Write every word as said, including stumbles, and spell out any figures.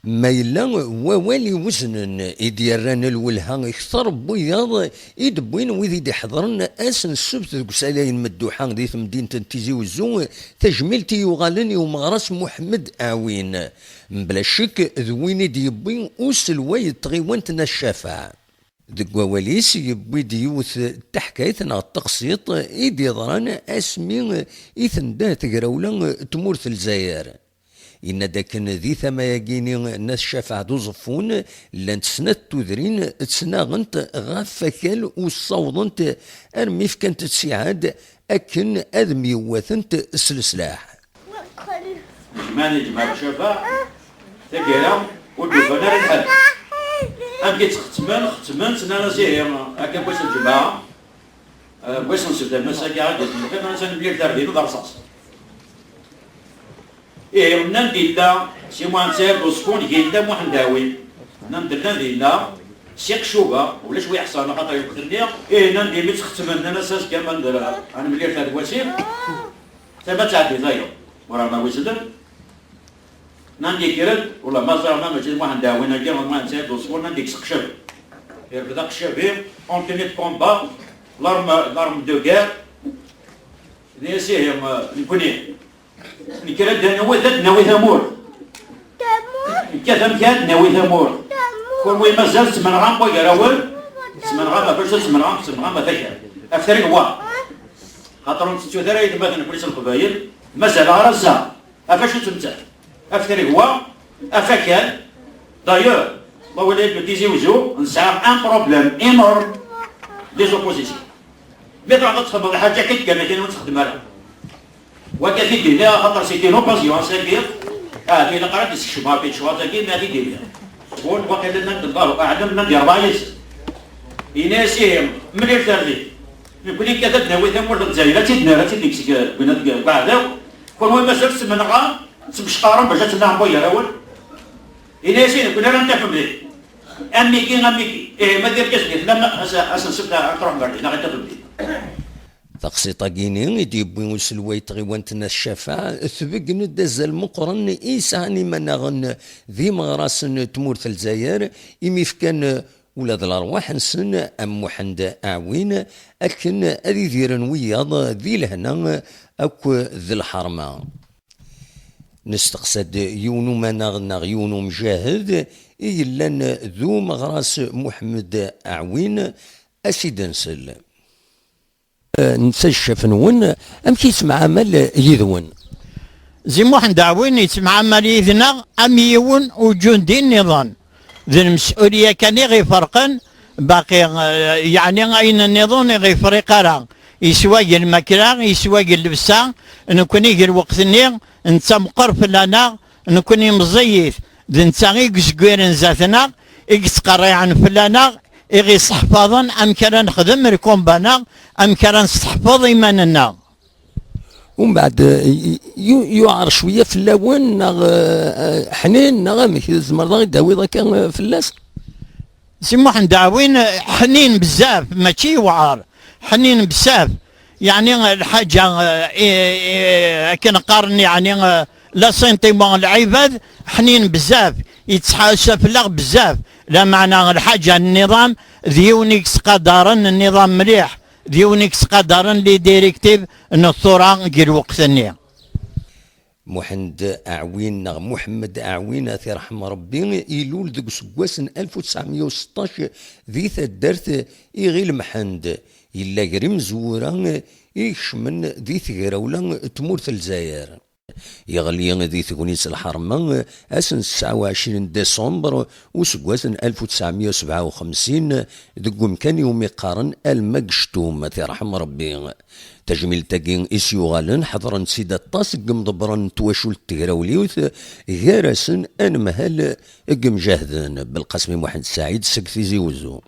Ma yella wawal iweznen i d-yerran lwelha kter n wiyaḍ i d-wwin wid i d-iḥeḍren ass n ssebt deg usalay n Medduḥa di temdint n Tizi Uzzu, tajmilt i yuɣalen i umeɣras Muḥemmed Aɛwin. Mebla ccek d win i d-yewwi uselway n tɣiwant n At Cafeɛ. Deg wawal-is, yewwi-d yiwet n teḥkayt neɣ d teqsiṭ i d-yeḍran asmi i tendeh tegrawla n tmurt n Lezzayer. Yenna-d akken di tama-agi-ni n At Cafeɛ d Uẓeffun, llant snat tudrin ttnaɣent ɣef wakal u ssawḍent armi fkant ttiɛad akken ad myewwatent s leslaḥ. Jman ijmeɛ Cafeɛ taggara ur d-ufan ara lḥal. Amek i tt-xettmen, xettmen-tt, nnan-as ihi akka n wass n lǧemɛa, eh, n wass n ssebt, am ass-agi ad d-yesmekta, nnan-as ad nemlil tardin d rṣaṣ. Ihi nnan-d yella Si Muḥend Saɛid Uẓeffun, yella Muḥend Aɛwin. Nnan-d llan dinna Si Qcuba, ulac wi iḥṣan axaṭer i lweqt-nni. Ihi nnan-d imi tt-xettmen, nnan-as azekka ma ad nemlil tardin d wasif. Tama tɛeddi tayeḍ, ur ɛna wi sellen. Nnan-d yekker-d, wala ma ẓriɣ ma mačči d Muḥend Aɛwin-agi, neɣ d Muḥend Saɛid Uẓeffun, nnan-d yekk s aqeccabi. Irfed aqeccabi, en tenue de combat, l'arme, l'arme de guerre. Nnan-as ihi, nekkni, nekker ad d-nawi, ad d-nawi tamurt. Nekkat amek ad d-nawi tamurt. Kunwi mazal tettmenɣam wagar-awen, tettmenɣam ɣef wacu, tettmenɣam, tettmenɣam ɣef akal. Ɣef tregwa. Xaṭer ur ntettut ara aytmaten nekkni s Leqbayel, mazal ɣer ass-a. Ɣef acu ttmettat? Ɣef tregwa, ɣef akal. D'ailleurs, ma wala-yak Tizi Uzzu, nesɛa un problème énorme des oppositions. Mi truḥeḍ ad txedmeḍ lḥaǧa, akka i d-ggan akken ur txeddem ara. Wagi ad t-id-iniɣ, axaṭer c'est une occasion, ass-agi, ahat ilaq ara d-isekcem ɣef lecɣal-agi, mi ad t-id-iniɣ. Sɣur waqila nnan-d Allahu aɛlam, nnan-d yerḍa-yas. Yenna-yas ihi, mlil tardit. Nekkni nekkat ad d-nawi tamurt n Lezzayer, ad tt-id-nerr, ad tt-id-nekkes deg, deg, deg, deg uɛdaw. Kunwi mazal tettmenɣam, tettmecqarem bac ad tennaɣem wagar-awen. Ini-as i nekkni ara n-tafem din. Amigi, amigi. Ihi ma d irgazen i tellam, ass-a, ass n ssebt ara truḥem ɣer din, ad ɣ-tafem din. Taqsiṭ-agi-ni i d-yewwi uselway n tɣiwant n At Cafeɛ tbeggen-d azal meqqren i yesɛan imanaɣen d imeɣrasen n tmurt n Lezzayer, imi fkan ula d lerwaḥ-nsen am Muḥend Aɛwin akken ad idiren wiyaḍ di lehna akk d lḥerma. Nesteqsa-d yiwen umanaɣ neɣ yiwen umjahed i yellan d umeɣras Muḥemmed Aɛwin, a s-id-nsel. Netta d ccaf-nwen, amek yettemɛamal yid-wen? Zi Muḥend Aɛwin yettemɛamal yid-neɣ am yiwen uǧundi nniḍen. D lmesɛuliya kan i ɣ-iferqen, baqi, eh, yeɛni ayen nniḍen i ɣ-ifriq ara. Yeswag lmakla, yeswag llebsa, nekkni deg lweqt-nni, netta meqqer fell-aneɣ, nekkni meẓẓiyit, d netta i yezgiren zdat-neɣ, i yettqerriɛen fell-aneɣ, i ɣ-isseḥfaḍen amek ara nexdem lkumba-nneɣ, amek ara nesseḥfeḍ iman-nneɣ. Umbeɛd, eh, yu-, yuɛer cwiya fell-awen, neɣ, eh, eh, ḥnin, neɣ amek? Tzemreḍ ad ɣ-id-tawiḍ akka, eh, fell-as? Si Muḥend Aɛwin, eh, ḥnin bezzaf, mačči yuɛer, ḥnin bezzaf. Yeɛni, eh, lḥaǧa, eh, i, i, akken qqaren, yeɛni, eh, la sentiment n lɛibad, ḥnin bezzaf, yettḥassa fell-aɣ bezzaf. Lameɛna lḥaǧa n nniḍam, d yiwen i yettqadaren nniḍam mliḥ, d yiwen i yettqadaren les directives n tura deg lweqt-nni. Muḥend Aɛwin neɣ Muḥemmed Aɛwin, ad t-irḥem Ṛebbi, ilul deg useggas n alef u tesɛemya u seṭṭac di taddart Iɣil Mḥend. Yella gar imezwura i ikecmen di tegrawla n tmurt n Lezzayer. Yeɣli di tegnit n Lḥerma ass n tesɛa u ɛecrin n décembre useggas n alef u tesɛemya u sebɛa u xemsin deg umkan iwumi qqaren Almagectum, ad t-irḥem Ṛebbi. Tajmilt-agi i s-yuɣalen ḥeḍren-tt-id aṭas n yimḍebbren n twacult tegrawliwt, gar-asen anemhal n yimjahden Belqasem Muḥend Saɛid seg Tizi Wezzu.